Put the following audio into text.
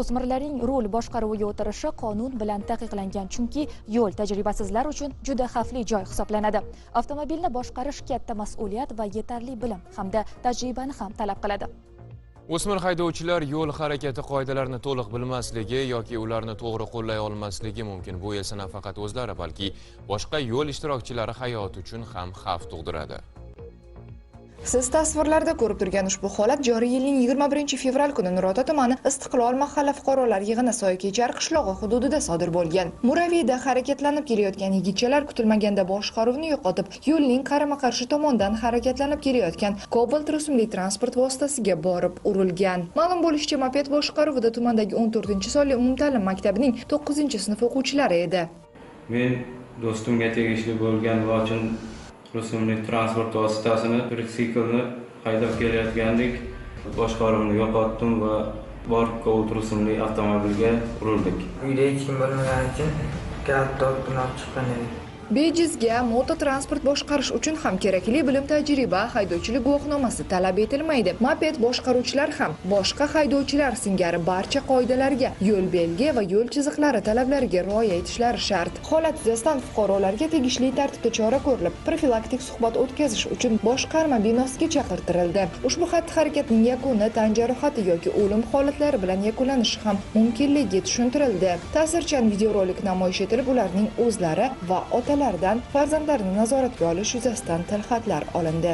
O'smirlarning rul boshqaruviga o'tirishi qonun bilan taqiqlangan, chunki yo'l tajribasizlar uchun juda xavfli joy hisoblanadi. Avtomobilni boshqarish katta mas'uliyat va yetarli bilim hamda tajribani ham talab qiladi. O'smir haydovchilar yo'l harakati qoidalarini to'liq bilmasligi yoki ularni to'g'ri qo'llay olmasligi mumkin. Bu esa nafaqat o'zlari, balki boshqa yo'l ishtirokchilari hayoti uchun ham xavf tug'diradi. Siz tasvirlarda ko'rib turgan ushbu holat joriy yilning 21 fevral kuni Nurota tumani Istiqlol mahalla fuqarolar yig'ini Soyakechar qishlog'i hududida sodir bo'lgan. Muraviyda harakatlanib kelayotgan yigitchalar kutilmaganda boshqaruvni yo'qotib, yo'lning qarama-qarshi tomondan harakatlanib kelayotgan Cobalt rusumli transport vositasiga borib urilgan. Ma'lum bo'lishicha, moped boshqaruvida tumandagi 14-sonli umumta'lim maktabining 9-sinf o'quvchilari edi. Men do'stimga tegishli bo'lgan Lochin rusumli transport vositasini, tritsiklni haydab kelayotgandik. Boshqaruvni yo'qotdim va borib Cobalt rusumli avtomobilga urildik. Uyda hech kim bo'lmagani uchun kalit olib chiqqan edik. Bejizga mototransport boshqarish uchun ham kerakli bilim, tajriba, haydovchilik guvohnomasi talab etilmaydi. Moped boshqaruvchilar ham boshqa haydovchilar singari barcha qoidalarga, yo'l belgi va yo'l chiziqlari talablariga rioya etishlari shart. Holat yuzasidan fuqarolarga tegishli tartibda chora ko'rilib, profilaktik suhbat o'tkazish uchun boshqarma binosiga chaqirtirildi. Ushbu xatti-harakatning yakuni tan jarohati yoki o'lim holatlari bilan yakunlanishi ham mumkinligi tushuntirildi. Ta'sirchan videorolik namoyish etilib, ularning o'zlari va otalaridan farzandlarini nazoratga olish yuzasidan tilxatlar olindi.